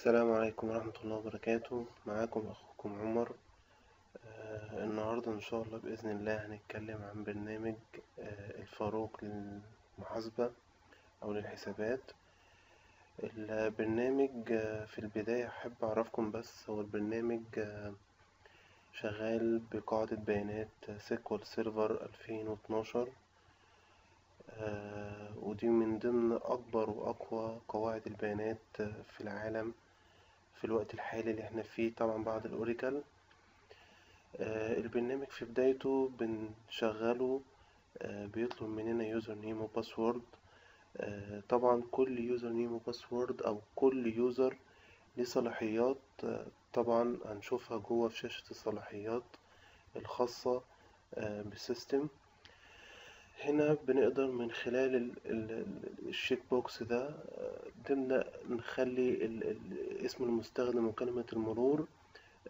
السلام عليكم ورحمة الله وبركاته. معاكم أخوكم عمر. النهاردة إن شاء الله بإذن الله هنتكلم عن برنامج الفاروق للمحاسبة أو للحسابات. البرنامج في البداية أحب أعرفكم بس هو البرنامج شغال بقاعدة بيانات SQL Server 2012، ودي من ضمن أكبر وأقوى قواعد البيانات في العالم في الوقت الحالي اللي احنا فيه، طبعا بعد ال Oracle. البرنامج في بدايته بنشغله، بيطلب مننا username و password. طبعا كل username و password أو كل user ليه صلاحيات، طبعا هنشوفها جوه في شاشة الصلاحيات الخاصة بال system. هنا بنقدر من خلال ال check box ده، بنبدأ نخلي اسم المستخدم وكلمة المرور،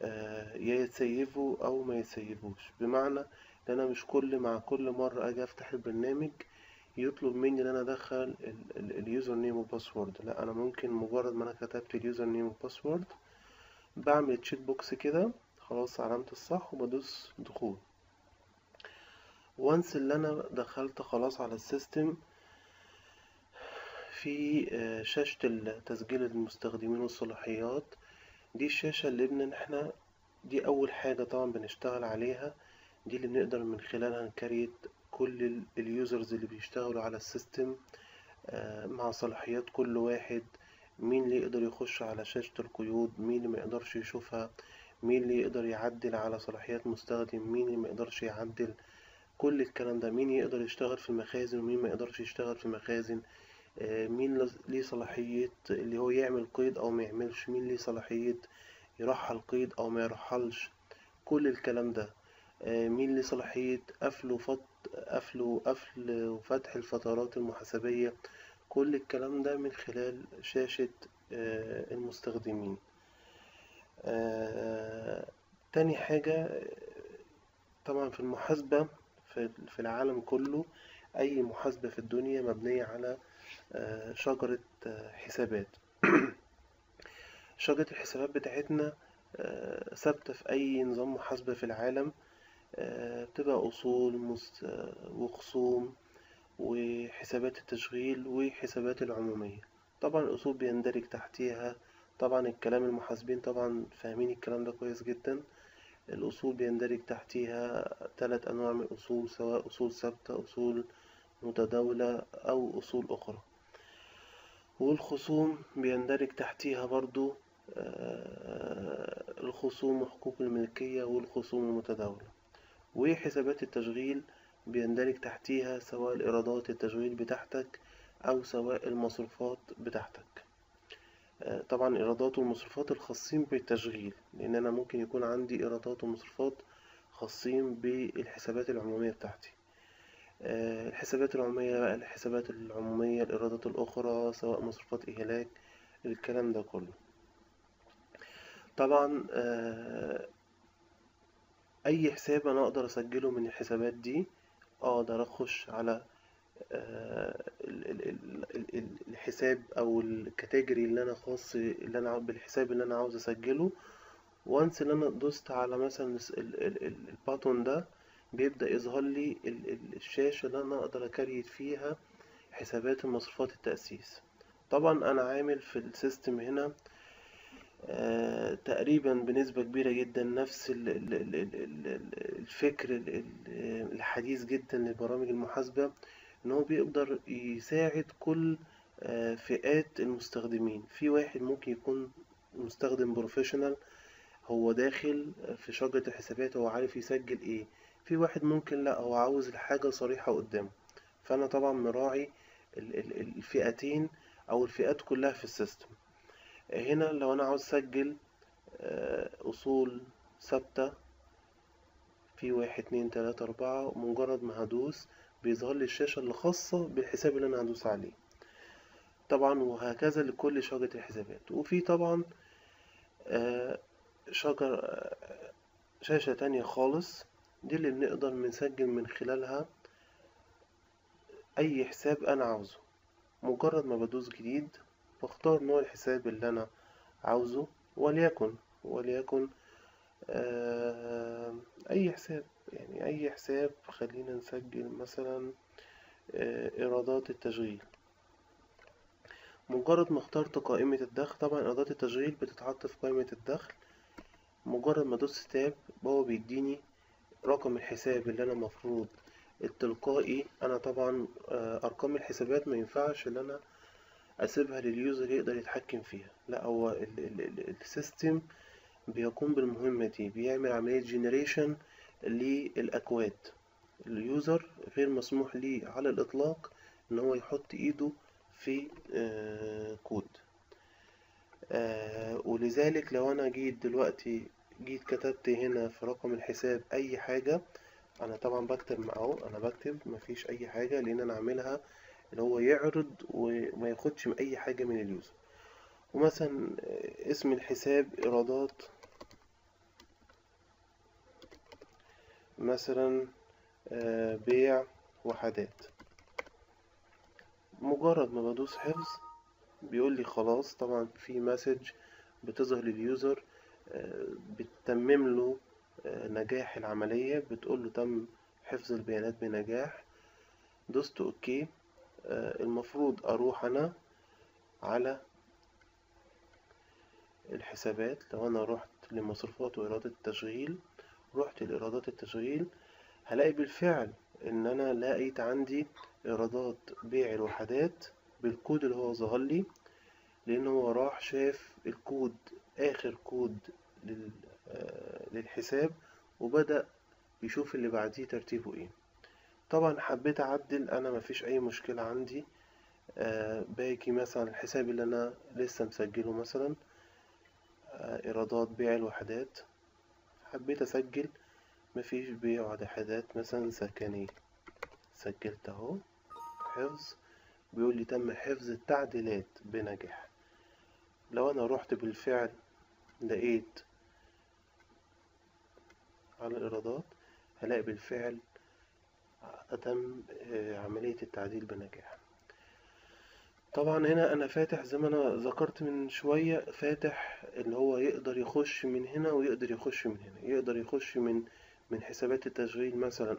يا يتسيفوا أو ما يتسيفوش، بمعنى إن أنا مش مع كل مرة أجي أفتح البرنامج يطلب مني إن أنا أدخل ال username و password. لا، أنا ممكن مجرد ما أنا كتبت ال username و password بعمل check box كده، خلاص علامة الصح، وبدوس دخول. once اللي انا دخلت خلاص على ال system في شاشة تسجيل المستخدمين والصلاحيات، دي الشاشة اللي احنا دي اول حاجة طبعا بنشتغل عليها، دي اللي بنقدر من خلالها ن create كل ال users اللي بيشتغلوا على ال system، مع صلاحيات كل واحد، مين اللي يقدر يخش على شاشة القيود، مين اللي ما يقدرش يشوفها، مين اللي يقدر يعدل على صلاحيات مستخدم، مين اللي ما يقدرش يعدل، كل الكلام ده، مين يقدر يشتغل في مخازن ومين ما يقدرش يشتغل في مخازن، مين ليه صلاحية اللي هو يعمل قيد أو ما يعملش، مين ليه صلاحية يرحل قيد أو ما يرحلش، كل الكلام ده، مين ليه صلاحية قفل وفتح الفترات المحاسبية، كل الكلام ده من خلال شاشة المستخدمين. تاني حاجة طبعا في المحاسبة في العالم كله، أي محاسبة في الدنيا مبنية على شجرة حسابات. شجرة الحسابات بتاعتنا ثابتة في أي نظام محاسبة في العالم، بتبقى أصول وخصوم وحسابات التشغيل وحسابات العمومية. طبعا الأصول بيندرج تحتيها، طبعا الكلام المحاسبين طبعا فاهمين الكلام ده كويس جدا. الأصول بيندرج تحتيها 3 أنواع من الأصول، سواء أصول ثابتة، أصول متداولة، أو أصول أخرى. والخصوم بيندرج تحتيها برضو، الخصوم وحقوق الملكية والخصوم المتداولة. وحسابات التشغيل بيندرج تحتيها سواء الإيرادات التشغيل بتاعتك أو سواء المصروفات بتاعتك. طبعا إيرادات والمصروفات الخاصين بالتشغيل، لأن أنا ممكن يكون عندي إيرادات ومصروفات خاصين بالحسابات العمومية بتاعتي. الحسابات العمومية بقى، الحسابات العمومية، الإيرادات الأخرى، سواء مصروفات إهلاك، الكلام ده كله. طبعا، أي حساب أنا أقدر أسجله من الحسابات دي، أقدر أخش على الحساب أو ال category اللي أنا خاص، اللي أنا بالحساب اللي أنا عاوز أسجله. once اللي أنا دوست على مثلا ال button ده، بيبدأ يظهر لي الشاشة اللي أنا أقدر أ create فيها حسابات المصروفات التأسيس. طبعا أنا عامل في ال system هنا، تقريبا بنسبة كبيرة جدا نفس الفكر الحديث جدا لبرامج المحاسبة، إن هو بيقدر يساعد كل فئات المستخدمين. في واحد ممكن يكون مستخدم professional، هو داخل في شجرة الحسابات، هو عارف يسجل ايه. في واحد ممكن لا، هو عاوز الحاجة صريحة قدامه. فأنا طبعا مراعي الفئتين أو الفئات كلها في ال system. هنا لو أنا عاوز أسجل أصول ثابتة في 1 2 3 4، مجرد ما هدوس بيظهر لي الشاشة اللي خاصة بالحساب اللي أنا هدوس عليه، طبعا وهكذا لكل شجرة الحسابات. وفي طبعا، شاشة تانية خالص، دي اللي بنقدر نسجل من خلالها أي حساب أنا عاوزه. مجرد ما بدوس جديد بختار نوع الحساب اللي أنا عاوزه، وليكن أي حساب، يعني أي حساب. خلينا نسجل مثلا إيرادات التشغيل. مجرد ما اخترت قائمة الدخل، طبعا إيرادات التشغيل بتتحط في قائمة الدخل، مجرد ما ادوس tab هو بيديني رقم الحساب اللي انا مفروض التلقائي. انا طبعا ارقام الحسابات ما ينفعش ان انا اسيبها لل user يقدر يتحكم فيها، لا هو ال system بيقوم بالمهمة دي، بيعمل عملية generation للأكواد. ال user غير مسموح ليه على الإطلاق إن هو يحط إيده في كود. ولذلك لو أنا جيت دلوقتي كتبت هنا في رقم الحساب أي حاجة، أنا طبعا بكتب أهو، أنا بكتب مفيش أي حاجة لأن أنا عاملها اللي هو يعرض وما ياخدش أي حاجة من ال user. ومثلا اسم الحساب إيرادات مثلا بيع وحدات. مجرد ما بدوس حفظ بيقول لي خلاص. طبعا في message بتظهر لل user بتتمم له نجاح العملية، بتقول له تم حفظ البيانات بنجاح. دوست okay. المفروض اروح انا على الحسابات. لو انا رحت لمصروفات وايرادات التشغيل، رحت لإيرادات التشغيل، هلاقي بالفعل ان انا لقيت عندي ايرادات بيع الوحدات بالكود اللي هو ظهر لي، لان هو راح شاف الكود، اخر كود للحساب، وبدأ يشوف اللي بعديه ترتيبه ايه. طبعا حبيت اعدل انا مفيش اي مشكلة عندي. باجي مثلا الحساب اللي انا لسه مسجله مثلا ايرادات بيع الوحدات، حبيت اسجل مفيش بيع وحدات مثلا سكنية، سجلت اهو حفظ، بيقول لي تم حفظ التعديلات بنجاح. لو انا رحت بالفعل لقيت على الايرادات، هلاقي بالفعل أتم عملية التعديل بنجاح. طبعا هنا انا فاتح زي ما انا ذكرت من شوية، فاتح اللي هو يقدر يخش من هنا ويقدر يخش من هنا، يقدر يخش من حسابات التشغيل مثلا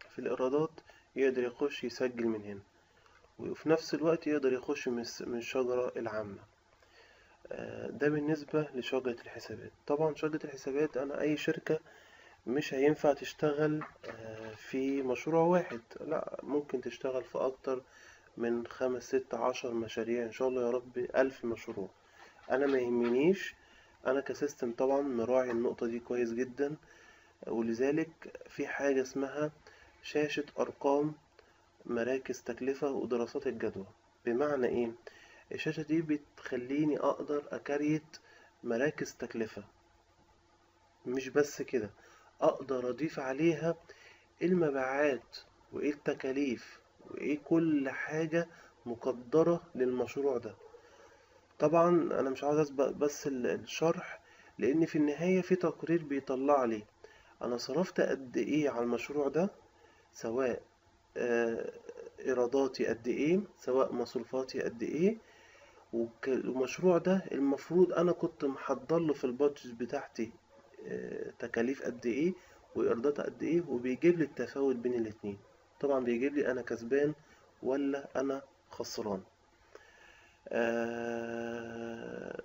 في الايرادات، يقدر يخش يسجل من هنا، وفي نفس الوقت يقدر يخش من الشجرة العامة. ده بالنسبة لشجرة الحسابات. طبعا شجرة الحسابات انا اي شركة مش هينفع تشتغل في مشروع واحد، لا ممكن تشتغل في اكتر من 5 6 10 مشاريع، ان شاء الله يا رب 1000 مشروع. انا ما يهمنيش، انا ك system طبعا مراعي النقطة دي كويس جدا، ولذلك في حاجة اسمها شاشة ارقام مراكز تكلفة ودراسات الجدوى. بمعنى ايه؟ الشاشة دي بتخليني اقدر ا create مراكز تكلفة، مش بس كده، اقدر اضيف عليها المبيعات وايه التكاليف وايه كل حاجة مقدرة للمشروع ده. طبعا انا مش عاوز اسبق بس الشرح، لان في النهاية في تقرير بيطلع لي انا صرفت قد ايه على المشروع ده، سواء ايراداتي قد ايه، سواء مصروفاتي قد ايه، والمشروع ده المفروض انا كنت محضر له في البادجت بتاعتي تكاليف قد ايه وايرادات قد ايه، وبيجيب لي التفاوت بين الاتنين. طبعا بيجيب لي انا كسبان ولا انا خسران.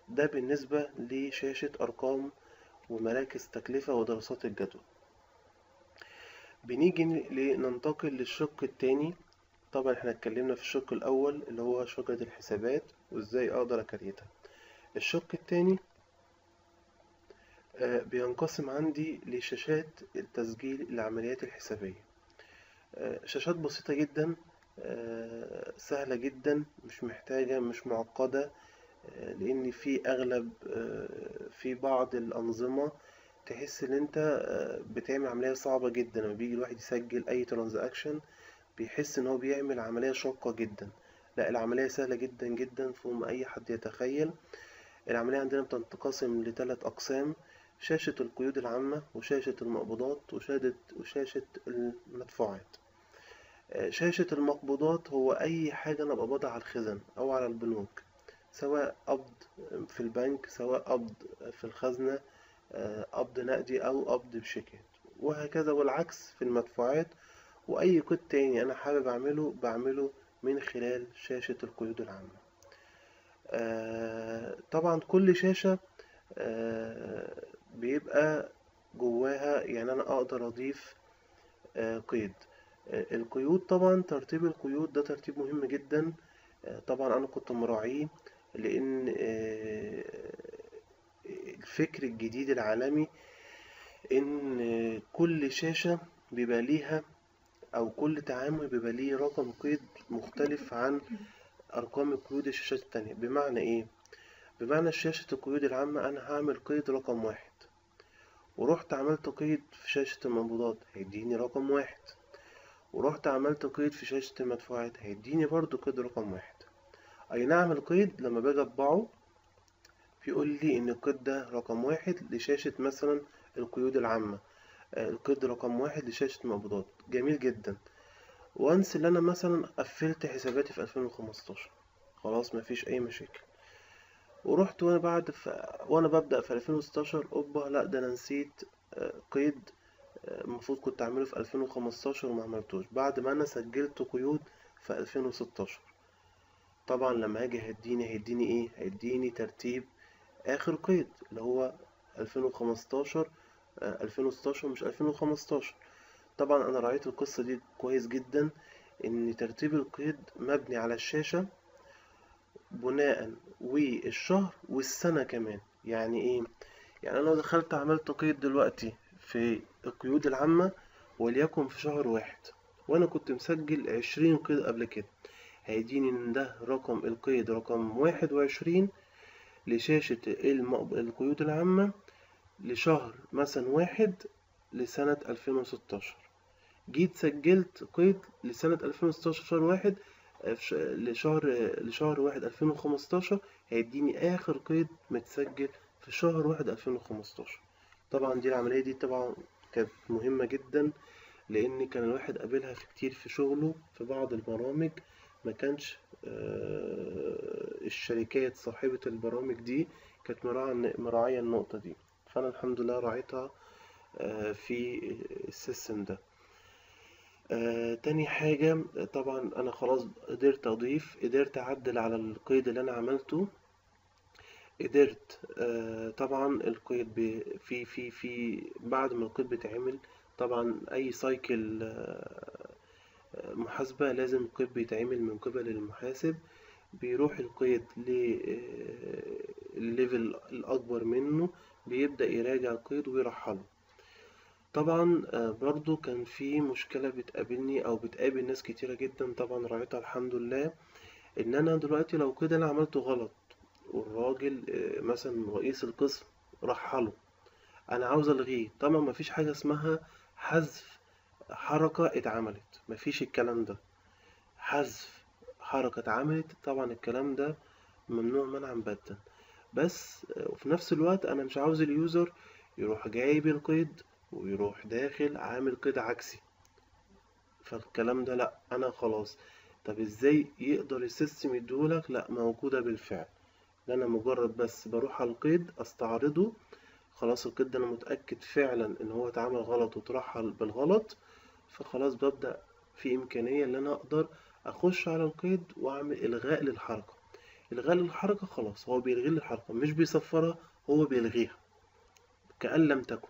ده بالنسبة لشاشة ارقام ومراكز تكلفة ودراسات الجدوى. بنيجي لننتقل للشق التاني. طبعا احنا اتكلمنا في الشق الاول اللي هو شجرة الحسابات وازاي اقدر اكريتها. الشق التاني بينقسم عندي لشاشات التسجيل العمليات الحسابية. شاشات بسيطة جدا، سهلة جدا، مش محتاجة، مش معقدة، لأن في أغلب في بعض الأنظمة تحس إن أنت بتعمل عملية صعبة جدا. لما بيجي الواحد يسجل أي transaction بيحس إن هو بيعمل عملية شاقة جدا. لا، العملية سهلة جدا جدا فوق ما أي حد يتخيل. العملية عندنا بتنقسم لثلاث أقسام: شاشة القيود العامة، وشاشة المقبوضات، وشاشة المدفوعات. شاشة المقبوضات هو أي حاجة أنا بقبضها على الخزن أو على البنوك، سواء قبض في البنك، سواء قبض في الخزنة، قبض نقدي أو قبض بشيكات، وهكذا، والعكس في المدفوعات. وأي قيد تاني أنا حابب أعمله بعمله من خلال شاشة القيود العامة. طبعا كل شاشة بيبقى جواها، يعني أنا أقدر أضيف قيد. القيود طبعا ترتيب القيود ده ترتيب مهم جدا، طبعا أنا كنت مراعيه، لأن الفكر الجديد العالمي إن كل شاشة بيبقى ليها، أو كل تعامل بيبقى ليه رقم قيد مختلف عن أرقام القيود الشاشات التانية. بمعنى إيه؟ بمعنى شاشة القيود العامة أنا هعمل قيد رقم 1، ورحت عملت قيد في شاشة المقبوضات هيديني رقم 1، ورحت عملت قيد في شاشة المدفوعات هيديني برضو قيد رقم 1. أي نعم القيد لما باجي أطبعه بيقول لي إن القيد ده رقم 1 لشاشة مثلا القيود العامة، القيد رقم 1 لشاشة المقبوضات. جميل جدا. وانس اللي أنا مثلا قفلت حساباتي في 2015، خلاص مفيش أي مشاكل، ورحت وأنا بعد وأنا ببدأ في 2016، أوبا لأ ده أنا نسيت قيد المفروض كنت أعمله في 2015 وما عملتوش، بعد ما أنا سجلت قيود في 2016. طبعا لما هاجي هيديني إيه؟ هيديني ترتيب آخر قيد اللي هو 2015، 2016 مش 2015. طبعا أنا راعيت القصة دي كويس جدا، إن ترتيب القيد مبني على الشاشة بناء والشهر والسنة كمان. يعني إيه؟ يعني أنا لو دخلت عملت قيد دلوقتي في القيود العامة وليكن في شهر 1، وأنا كنت مسجل 20 قيد قبل كده، هيديني إن ده رقم القيد رقم 21 لشاشة القيود العامة لشهر مثلا 1 لسنة 2016. جيت سجلت قيد لسنة 2016 شهر 1، لشهر 1 2015، هيديني آخر قيد متسجل في شهر 1 2015. طبعا دي العملية دي طبعا كانت مهمة جدا، لأن كان الواحد قابلها في كتير في شغله في بعض البرامج، ما كانش الشركات صاحبة البرامج دي كانت مراعية النقطة دي، فأنا الحمد لله راعيتها في السيستم ده. تاني حاجة طبعا أنا خلاص قدرت أضيف، قدرت أعدل على القيد اللي أنا عملته، قدرت طبعا القيد في في في بعد ما القيد بيتعمل، طبعا أي cycle محاسبة لازم القيد بيتعمل من قبل المحاسب، بيروح القيد للل level الأكبر منه، بيبدأ يراجع القيد ويرحله. طبعا برضو كان في مشكلة بتقابلني أو بتقابل ناس كتيرة جدا، طبعا راعيتها الحمد لله، إن أنا دلوقتي لو كده أنا عملته غلط والراجل مثلا رئيس القسم رحله، أنا عاوز ألغيه، طبعا مفيش حاجة اسمها حذف حركة اتعملت، مفيش الكلام ده، حذف حركة اتعملت طبعا الكلام ده ممنوع منعا باتا. بس وفي نفس الوقت أنا مش عاوز ال user يروح جايب القيد ويروح داخل عامل قيد عكسي، فالكلام ده لأ، أنا خلاص. طب ازاي يقدر ال system يديهولك؟ لأ، موجودة بالفعل، ده أنا مجرد بس بروح على القيد أستعرضه، خلاص القيد ده أنا متأكد فعلا إن هو اتعمل غلط واترحل بالغلط، فخلاص ببدأ في إمكانية إن أنا أقدر أخش على القيد وأعمل إلغاء للحركة. إلغاء للحركة خلاص هو بيلغي الحركة، مش بيصفرها، هو بيلغيها كأن لم تكن.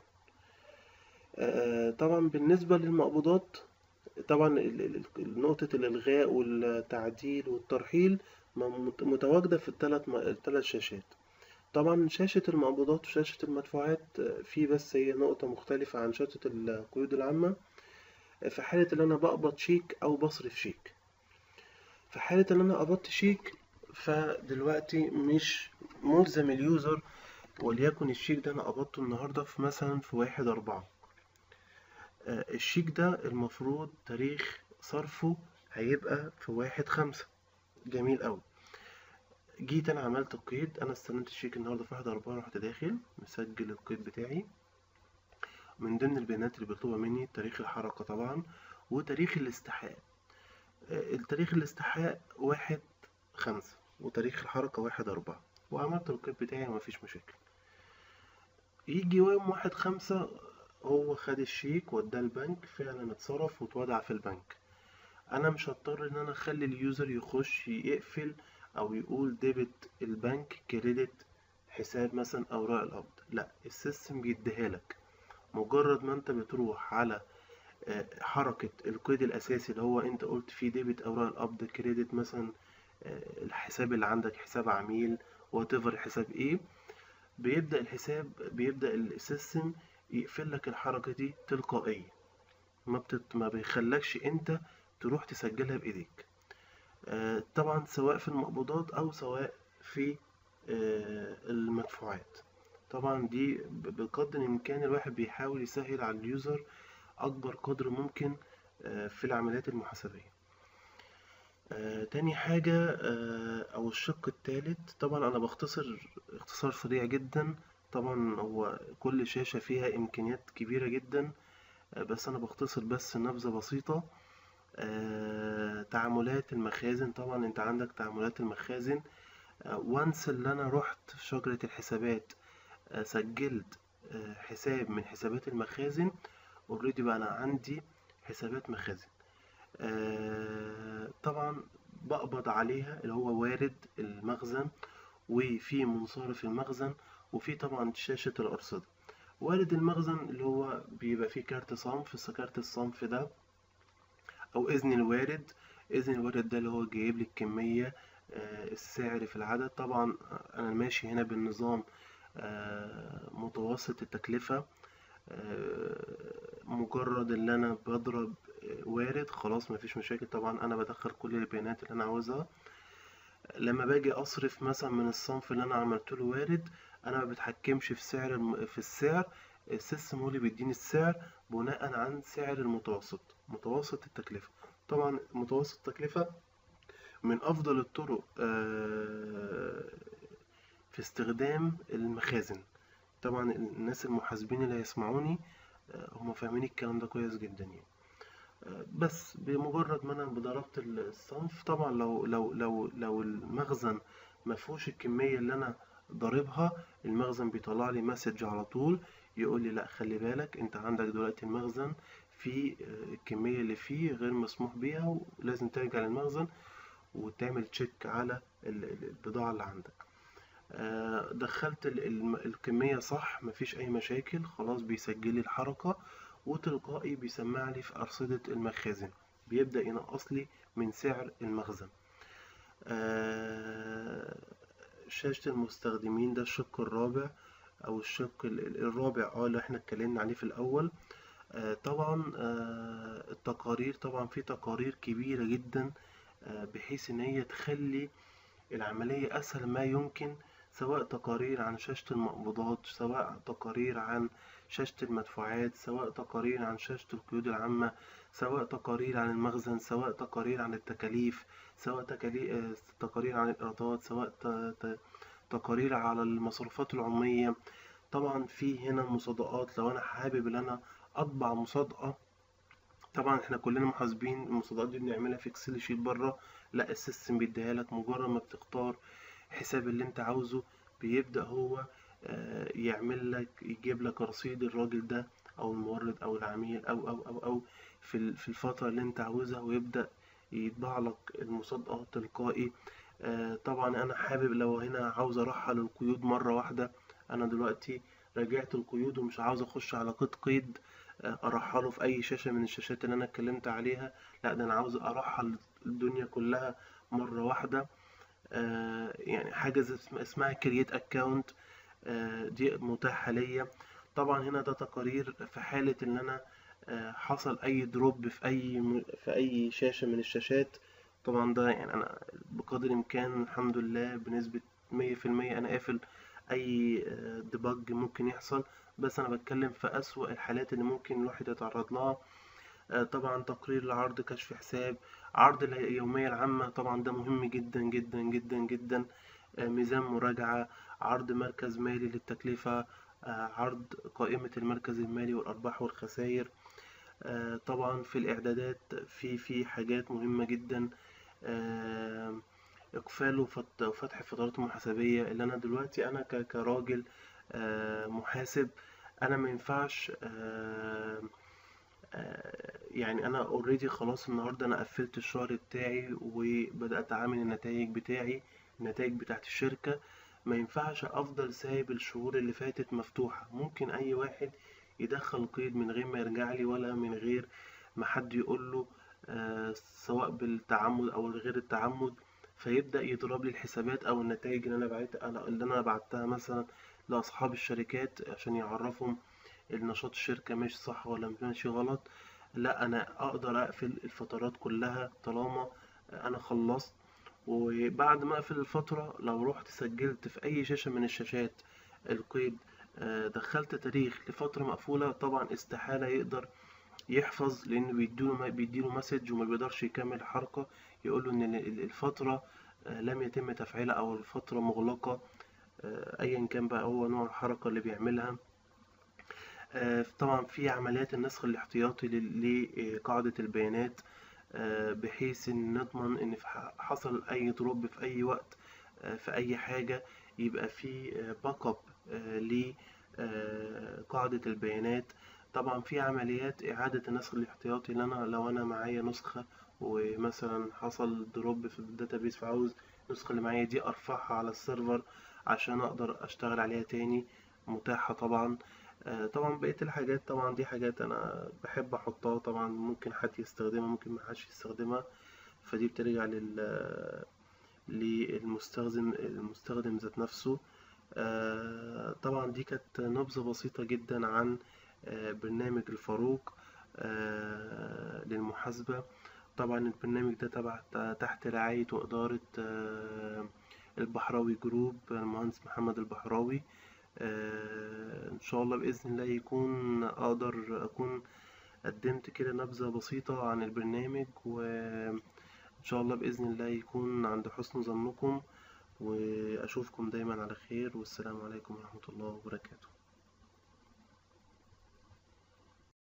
طبعا بالنسبة للمقبوضات، طبعا نقطة الإلغاء والتعديل والترحيل متواجدة في الثلاث شاشات. طبعا شاشة المقبوضات وشاشة المدفوعات في بس هي نقطة مختلفة عن شاشة القيود العامة، في حالة اللي أنا بقبض شيك أو بصرف شيك. في حالة اللي أنا قبضت شيك، فدلوقتي مش ملزم ال user، وليكن الشيك ده أنا قبضته النهاردة في مثلا في 1/4، الشيك ده المفروض تاريخ صرفه هيبقى في 1/5. جميل أوي. جيت أنا عملت القيد، أنا استلمت الشيك النهاردة في 1/4، رحت داخل مسجل القيد بتاعي، من ضمن البيانات اللي بيطلبها مني تاريخ الحركة طبعا وتاريخ الاستحقاق. التاريخ الاستحقاق 1/5، وتاريخ الحركة 1/4، وعملت القيد بتاعي ومفيش مشاكل. يجي يوم 1/5 هو خد الشيك واداه البنك، فعلا اتصرف واتودع في البنك. انا مش هضطر ان انا اخلي ال user يخش يقفل او يقول debit البنك credit حساب مثلا اوراق القبض، لا، ال system بيديها لك. مجرد ما انت بتروح على حركة القيد الاساسي اللي هو انت قلت فيه debit اوراق القبض credit مثلا الحساب اللي عندك، حساب عميل whatever حساب ايه، بيبدأ الحساب، بيبدأ ال system يقفل لك الحركة دي تلقائيا، ما بيخلكش انت تروح تسجلها بايديك. طبعا سواء في المقبوضات او سواء في المدفوعات. طبعا دي بقدر الامكان الواحد بيحاول يسهل على ال user اكبر قدر ممكن في العمليات المحاسبية. تاني حاجة او الشق الثالث، طبعا انا بختصر اختصار سريع جدا، طبعا هو كل شاشة فيها امكانيات كبيرة جدا، بس انا بختصر بس نبذة بسيطة. تعاملات المخازن، طبعا انت عندك تعاملات المخازن. وانس اللي انا رحت في شجرة الحسابات، سجلت حساب من حسابات المخازن، already بقى انا عندي حسابات مخازن. طبعا بقبض عليها اللي هو وارد المخزن، وفي منصرف المخزن، وفي طبعا شاشة الأرصدة. وارد المخزن اللي هو بيبقى فيه كارت صنف، كارت الصنف ده أو إذن الوارد، إذن الوارد ده اللي هو جايب لي الكمية، السعر في العدد. طبعا أنا ماشي هنا بالنظام متوسط التكلفة، مجرد اللي أنا بضرب وارد خلاص مفيش مشاكل. طبعا أنا بدخل كل البيانات اللي أنا عاوزها. لما باجي أصرف مثلا من الصنف اللي أنا عملت له وارد، أنا ما بتحكمش في سعر في السعر، ال system هو اللي بيديني السعر بناء عن سعر المتوسط، متوسط التكلفة. طبعا متوسط التكلفة من أفضل الطرق في استخدام المخازن. طبعا الناس المحاسبين اللي هيسمعوني هم فاهمين الكلام ده كويس جدا يعني. بس بمجرد ما انا ضربت الصنف، طبعا لو لو لو لو المخزن ما فيهوش الكمية اللي انا ضاربها، المخزن بيطلع لي message على طول يقول لي لا خلي بالك انت عندك دلوقتي المخزن في الكمية اللي فيه غير مسموح بيها، ولازم ترجع للمخزن وتعمل check على البضاعة اللي عندك. دخلت الكمية صح، مفيش أي مشاكل، خلاص بيسجل لي الحركة وتلقائي بيسمع لي في أرصدة المخازن، بيبدأ ينقص لي من سعر المخزن. شاشة المستخدمين ده الشق الرابع أو الشق الرابع اللي احنا اتكلمنا عليه في الأول. طبعا التقارير، طبعا في تقارير كبيرة جدا بحيث إن هي تخلي العملية أسهل ما يمكن، سواء تقارير عن شاشة المقبوضات، سواء تقارير عن شاشة المدفوعات، سواء تقارير عن شاشة القيود العامة، سواء تقارير عن المخزن، سواء تقارير عن التكاليف، سواء تقارير عن الإيرادات، سواء تقارير على المصروفات العمومية. طبعا في هنا مصادقات، لو أنا حابب إن أنا أطبع مصادقة، طبعا احنا كلنا محاسبين المصادقات دي بنعملها في Excel sheet بره، لا ال system بيديها لك، مجرد ما بتختار الحساب اللي انت عاوزه بيبدأ هو يعمل لك، يجيب لك رصيد الراجل ده او المورد او العميل او او او او في الفترة اللي انت عاوزها، ويبدأ يطبع لك المصادقة تلقائي. طبعا انا حابب لو هنا عاوز ارحل القيود مرة واحدة، انا دلوقتي راجعت القيود ومش عاوز اخش على قيد قيد ارحله في اي شاشة من الشاشات اللي انا اتكلمت عليها، لا ده انا عاوز ارحل الدنيا كلها مرة واحدة. يعني حاجة اسمها create account، دي متاحة ليا. طبعا هنا ده تقارير في حالة ان انا حصل اي drop في اي شاشة من الشاشات. طبعا ده يعني انا بقدر الامكان الحمد لله بنسبة 100% انا قافل اي debug ممكن يحصل، بس انا بتكلم في اسوأ الحالات اللي ممكن الواحد يتعرض لها. طبعا تقرير لعرض كشف حساب، عرض اليومية العامة، طبعا ده مهم جدا جدا جدا جدا. ميزان مراجعة، عرض مركز مالي للتكلفة، عرض قائمة المركز المالي والأرباح والخسائر. طبعا في الإعدادات في حاجات مهمة جدا. إقفال وفتح الفترات المحاسبية. اللي أنا دلوقتي أنا كراجل محاسب، أنا ما ينفعش يعني أنا already خلاص النهاردة أنا قفلت الشهر بتاعي وبدأت أعمل النتائج بتاعي، النتائج بتاعت الشركة. ما ينفعش أفضل سايب الشهور اللي فاتت مفتوحة. ممكن أي واحد يدخل قيد من غير ما يرجع لي ولا من غير ما حد يقول له، سواء بالتعمد أو غير التعمد، فيبدأ يضرب لي الحسابات أو النتائج اللي أنا بعتها مثلا لأصحاب الشركات عشان يعرفهم النشاط الشركة ماشي صح ولا ماشي غلط. لا، أنا أقدر أقفل الفترات كلها طالما أنا خلصت. وبعد ما أقفل الفترة لو رحت سجلت في أي شاشة من الشاشات القيد، دخلت تاريخ لفترة مقفولة، طبعا استحالة يقدر يحفظ، لأنه بيديله message وما بيقدرش يكمل الحركة، يقوله إن الفترة لم يتم تفعيلها أو الفترة مغلقة، أيا كان بقى هو نوع الحركة اللي بيعملها. طبعا في عمليات النسخ الاحتياطي لقاعدة البيانات، بحيث إن نضمن إن حصل أي drop في أي وقت، في أي حاجة، يبقى في backup لقاعدة البيانات. طبعا في عمليات إعادة النسخ الاحتياطي، اللي أنا لو أنا معايا نسخة ومثلا حصل drop في ال database، فعاوز النسخة اللي معايا دي أرفعها على ال server عشان أقدر أشتغل عليها تاني، متاحة طبعا. طبعا بقية الحاجات طبعا دي حاجات أنا بحب أحطها، طبعا ممكن حد يستخدمها ممكن ما حدش يستخدمها، فدي بترجع للمستخدم ذات نفسه. طبعا دي كانت نبذة بسيطة جدا عن برنامج الفاروق للمحاسبة. طبعا البرنامج ده تبع تحت رعاية وإدارة البحراوي جروب، المهندس محمد البحراوي. إن شاء الله بإذن الله يكون أقدر أكون قدمت كده نبذة بسيطة عن البرنامج، وإن شاء الله بإذن الله يكون عند حسن ظنكم، وأشوفكم دايما على خير، والسلام عليكم ورحمة الله وبركاته.